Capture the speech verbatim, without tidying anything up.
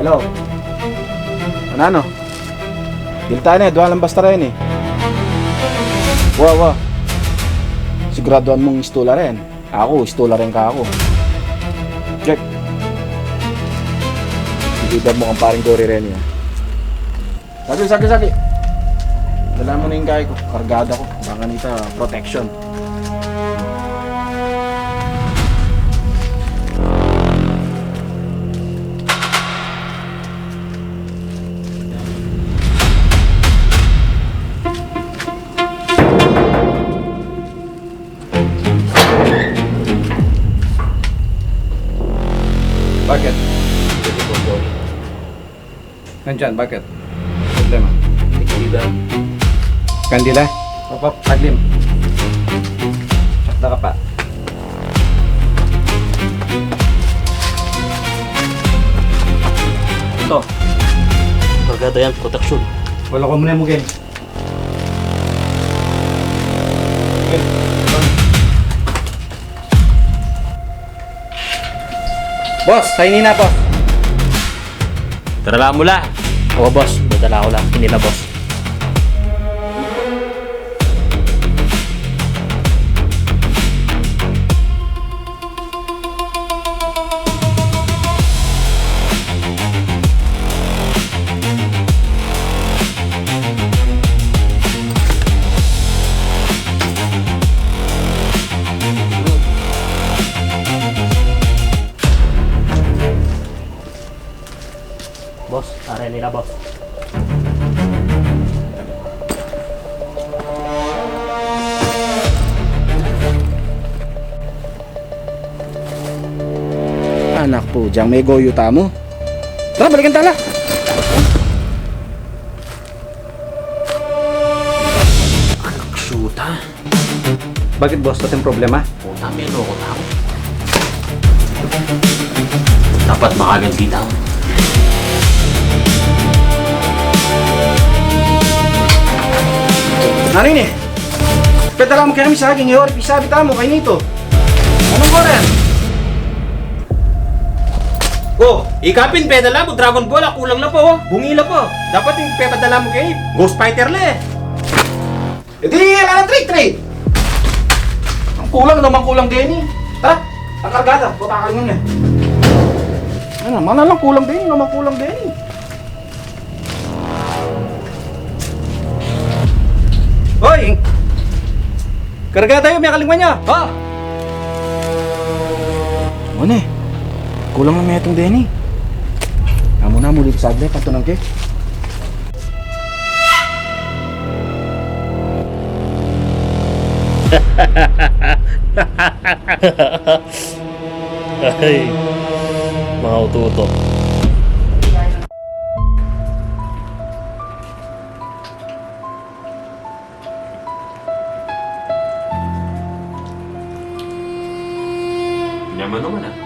Hello? Ano, ano? Dilta ne, dua lang basta rin e. Wa, wa. Siguraduan mung istula rin. Aku, istula rin ka aku. Check. Ibibab mu kang paring Gory rin yan. Sagi, sagi, sagi. Dala mu na ing gae ku. Kargada ku. Baka nita protection. Bakit? Nandyan, bakit? Problema? May kandila. Kandila? Opo, saglit. Sakta ka pa. Ito. Kargada yan, protection. Wala ko muna mo, Gen. Boss, saini na, boss. Dala mu la? Oo, boss. Dadala ku la. Ini la, boss. Boss, are ini la, boss. Anak pu, jang megoyu tamu. Tara, balikan ta la. Anak suta. Bakit, boss? Atin problema? Puta, miloko tamu. Dapat makaganti tamu. Nanu ini? Pedala mu keng saging, e ori pisabi tamu keng ini. Anung oras? O, ika pin pedala mu, Dragon Ball, a, kulang la pa, o. Bungi la pa. Dapat ing pepadala mu keni, Ghost Fighter la, e. E di, ala na, trade, trade. Mangkulang, no, mangkulang deni. Tara, ang kargada, putakan mu na. Ano, mana lang kulang deni, no, mangkulang deni. Hoy! Kargada yu, miyakaling man ya. Ha? Mane, kulang na metung deni. Amu na, muli saglit, patunan ke. Ay, maututo. Nyaman naman, ah.